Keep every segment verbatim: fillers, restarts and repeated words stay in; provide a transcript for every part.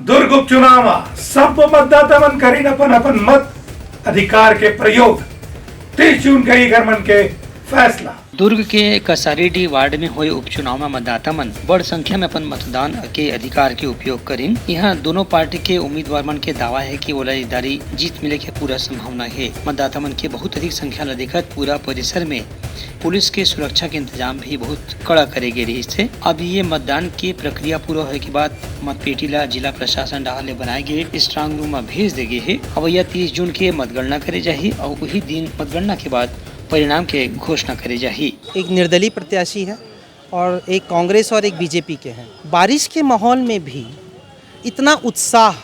दुर्ग उपचुनाव म सब्बो मतदाता मन करिन अपन अपन मत अधिकार के प्रयोग। तीस जून के ही घर मन के फैसला। दुर्ग के कसारीडीह वार्ड में होए उपचुनाव में मतदाता मन बड़ संख्या में अपन मतदान के अधिकार के उपयोग करिन। यहाँ दोनों पार्टी के उम्मीदवार मन के दावा है कि ओला इस दारी जीत मिले के पूरा संभावना है। मतदाता मन के बहुत अधिक संख्या ला देखत पूरा परिसर में पुलिस के सुरक्षा के इंतजाम भी बहुत कड़ा करे गे रहिस हे। अब ये मतदान के प्रक्रिया पूरा होए के बाद मतपेटी ला जिला प्रशासन डहार ले बनाए गे स्ट्रांग रूम में भेज दे गे हे। अवैया तीस जून के मतगणना करे जाही और वही दिन मतगणना के बाद परिणाम के घोषणा करे जाही। एक निर्दलीय प्रत्याशी है और एक कांग्रेस और एक बीजेपी के हैं। बारिश के माहौल में भी इतना उत्साह,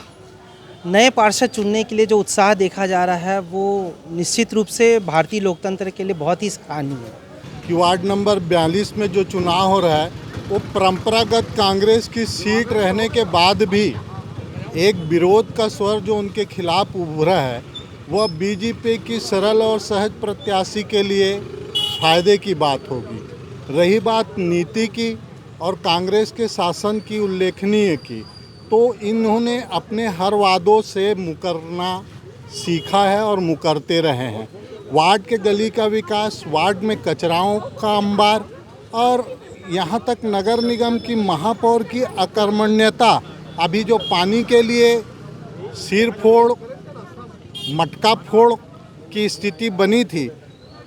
नए पार्षद चुनने के लिए जो उत्साह देखा जा रहा है, वो निश्चित रूप से भारतीय लोकतंत्र के लिए बहुत ही सराहनीय है। कि वार्ड नंबर बयालीस में जो चुनाव हो रहा है, वो परंपरागत कांग्रेस की सीट रहने के बाद भी एक विरोध का स्वर जो उनके खिलाफ उभरा है, वह बीजेपी की सरल और सहज प्रत्याशी के लिए फायदे की बात होगी। रही बात नीति की और कांग्रेस के शासन की उल्लेखनीय की, तो इन्होंने अपने हर वादों से मुकरना सीखा है और मुकरते रहे हैं। वार्ड के गली का विकास, वार्ड में कचराओं का अंबार और यहाँ तक नगर निगम की महापौर की अकर्मण्यता, अभी जो पानी के लिए सिर फोड़, मटका फोड़ की स्थिति बनी थी,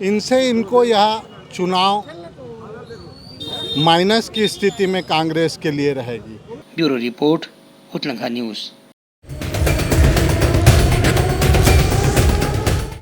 इनसे इनको यह चुनाव माइनस की स्थिति में कांग्रेस के लिए रहेगी। Bureau report, Utlangha news.